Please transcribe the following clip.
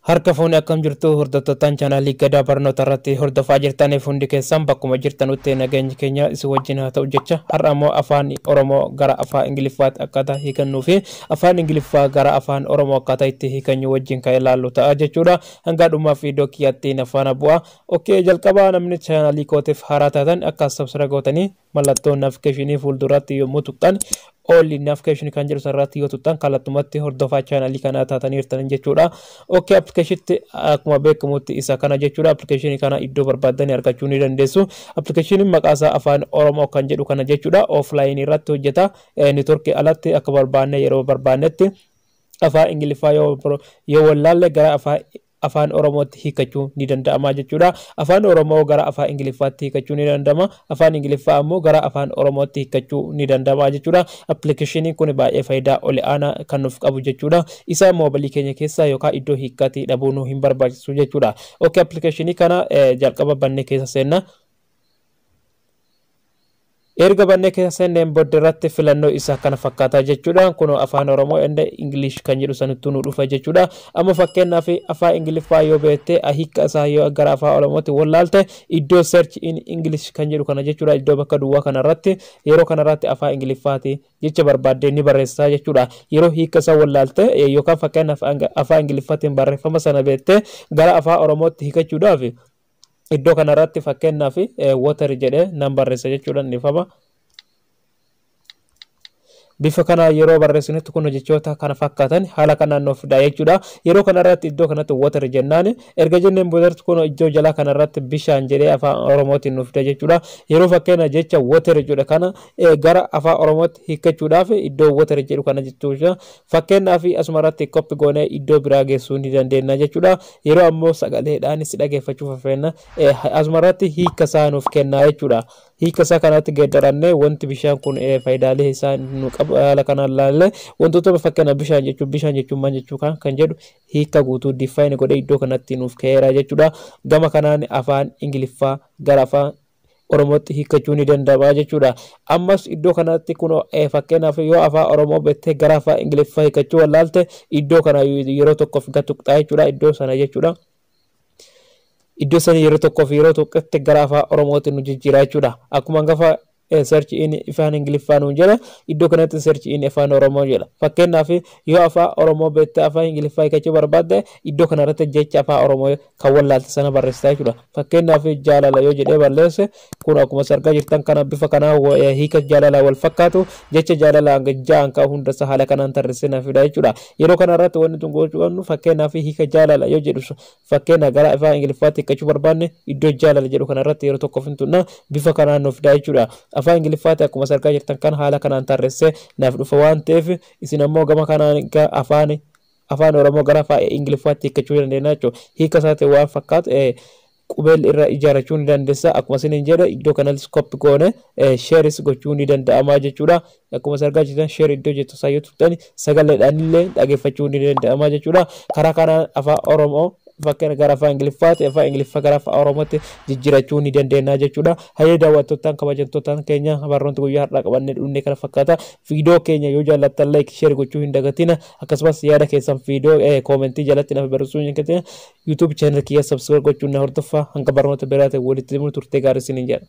Harka fuuni, akkam jirtu? Hordoftoottan chaanaalii Gadaa Barnoota irratti hordofaa jirtaniif hundi keessan bakkuma jirtanutti nageenyi keenya isin wajjin haa ta'u jecha, har'a immoo Afaan Oromoo gara Afaan Ingiliffaatti akkaataa hiikannuu fi Afaan Ingiliffaa gara Afaan Oromoo akkaataa itti hiikanyu wajjin kan ilaallu ta'a jechuudha. Hanga dhumaa fi iddoo kiyyaatti na faana bu'a. Okay, jalqabaa namni chaanaalii kootiif haaraa taatan akka subscribe gootanii mallattoo notification fuulduratti yommuu tuqxan, all notification kan jedhu sararratti yoo tuqxan, kallattumatti hordofaa chaanaalii kanaa taataniirtan jechuudha. Okay, appilikeeshinitti akkuma beekamutti isa kana jechuudha. Appilikeeshinii kana iddoo barbaaddanii argachuu ni dandeessu. Appilikeeshiniin maqaa isaa Afaan Oromoo kan jedhu kana jechuudha. Offline irratti hojjeta. Neetworkii alatti akka barbaanne yeroo barbaannetti Afaan Ingiliffaa yoo wallaalle gara Afaan Oromootti hiikachuu ni danda'ama jechuudha. Afaan Oromoo gara Afaan Ingiliffaatti hiikachuu ni danda'ama. Afaan Ingiliffaa ammoo gara Afaan Oromootti hiikachuu ni danda'ama jechuudha. Appilikeeshiniin kun baay'ee faayidaa ol aanaa kan nuuf qabu jechuudha. Isa moobilii keenya keessaa yookaan iddoo hiikkaatti dhabuu nu hin barbaachisu jechuudha. Okay, appilikeeshinii kana jalqaba bannee keessa seenna. Erga bannee keessa seenneen booda irratti filannoo isaa kana fakkaataa jechuudha. Kun Afaan Oromoo and English kan jedhu sanittuu nu dhufa jechuudha. Amma fakkeenyaaf Afaan Ingiliffaa yoo beekte, hiika isaa yoo gara Afaan Oromootti wallaalte, iddoo search in English kan jedhu kana jechuudha. Iddoo bakka duwwaa kanarratti yeroo kanarratti Afaan Ingiliffaati jecha barbaaddee ni barreessaa jechuudha. Yeroo hiika isaa wallaalte yookaan fakkeenyaaf Afaan Ingiliffaatiin barreeffama sana beekte gara Afaan Oromootti hiikachuudhaaf, iddoo kanarratti fakkeenyaaf water jedhee nan barreessa jechuudha, nifama. Bifa kana yeroo barreessinutti kun jechoota kana fakkaatan haala kanaan nuuf fida jechuudha. Yeroo kanarratti iddoo kanatti water jennaan, erga jenneen boodatti kun iddoo jalaa kanarratti bishaan jedhee Afaan Oromootiin nuuf fida jechuudha. Yeroo fakkeenya jecha water jedhu kana gara Afaan Oromootti hiikkachuudhaaf iddoo water jedhu kana jechuudha. Fakkeenyaaf asuma irratti copy goonee iddoo biraa geessuu ni dandeenya jechuudha. Yeroo ammoo sagaleedhaanis dhageeffachuuf feena, asuma irratti hiika isaa nuuf kenna jechuudha. Hiika isaa kanatti geeddarannee wanti bishaan kun faayidaalee isaa nu qabu haala kanaan ilaalle, wantoota fakkeenya bishaan jechuun, bishaan jechuun maal jechuu kan jedhu hiika guutuu define godhee iddoo kanatti nuuf ka'eera jechuudha. Gama kanaan Afaan Ingiliffaa gara Afaan Oromootti hiikkachuu ni danda'ama jechuudha. Ammas iddoo kanatti kun fakkeenyaaf yoo Afaan Oromoo beektee gara Afaan Ingiliffaa hiikkachuu wallaalte, iddoo kana yeroo tokkoof gad tuqxaa jechuudha, iddoo sana jechuudha. Iddoo sana yeroo tokkoof yeroo tokkotti gara Afaan Oromootti nu jijjiira jechuudha. Akkuma hangafa search in Afaan Ingiliffaa nuun jedha, iddoo kanatti search in Afaan Oromoo jedha. Fakkeenyaaf yoo Afaan Oromoo beektee Afaan Ingiliffaa hiikkachuu barbaadde, iddoo kanarratti jecha Afaan Oromoo kan wallaalte sana barreessitaa jechuudha. Fakkeenyaaf jaalala yoo jedhee barreesse, kun akkuma argaa jirtan kana bifa kanaa hiika jaalala wal fakkaatu, jecha jaalala hanga ja'an kan hundasaa haala kanaan tarreessee naaf fida jechuudha. Yeroo kanarratti wanni tun gochuu qabnu, fakkeenyaaf hiika jaalala yoo jedhu, fakkeenya gara Afaan Ingiliffaatti hiikkachuu barbaanne, iddoo jaalala jedhu kanarratti yeroo tokkoof hin tunna, bifa kanaan nuuf fida jechuudha. Afaan Ingiliffaatti akkuma argaa jirtan kan haala kanaan tarreessee naaf dhufa waan ta'eef, isin ammoo gama kanaan Afaan Oromoo gara Afaan Ingiliffaatti hiikkachuu dandeenya jechuudha. Hiika isaatiin waan fakkaatu qubeel irra ijaarrachuu ni dandeessa. Akkuma isin jedhe, iddoo kanattis copy goone share-is gochuu ni danda'ama jechuudha. Akkuma argaa jirtan share iddoo jettu isaa yoo tuqxan, sagaleedhaan illee dhageeffachuu ni danda'ama jechuudha. Karaa kanaan Afaan Oromoo fakkeenya gara Afaan Ingiliffaatti, Afaan Ingiliffaa gara Afaan Oromootti jijjiirachuu ni dandeenya jechuudha. Hayyee, daawwattootaan kabajamtootaan keenya, barnoota guyyaa har'aa qabannee dhufne kana fakkaata. Viidiyoo keenya yoo jaallattan like, share gochuu hin dagatina. Akkasumas yaada keessan viidiyoo koomentii jalatti naaf barreessuu hin dagatina. YouTube channel kiyya subscribe gochuun na hordofaa. Hanga barnoota biraatiin walitti deemnu, turtee gaarii isiniin jedha.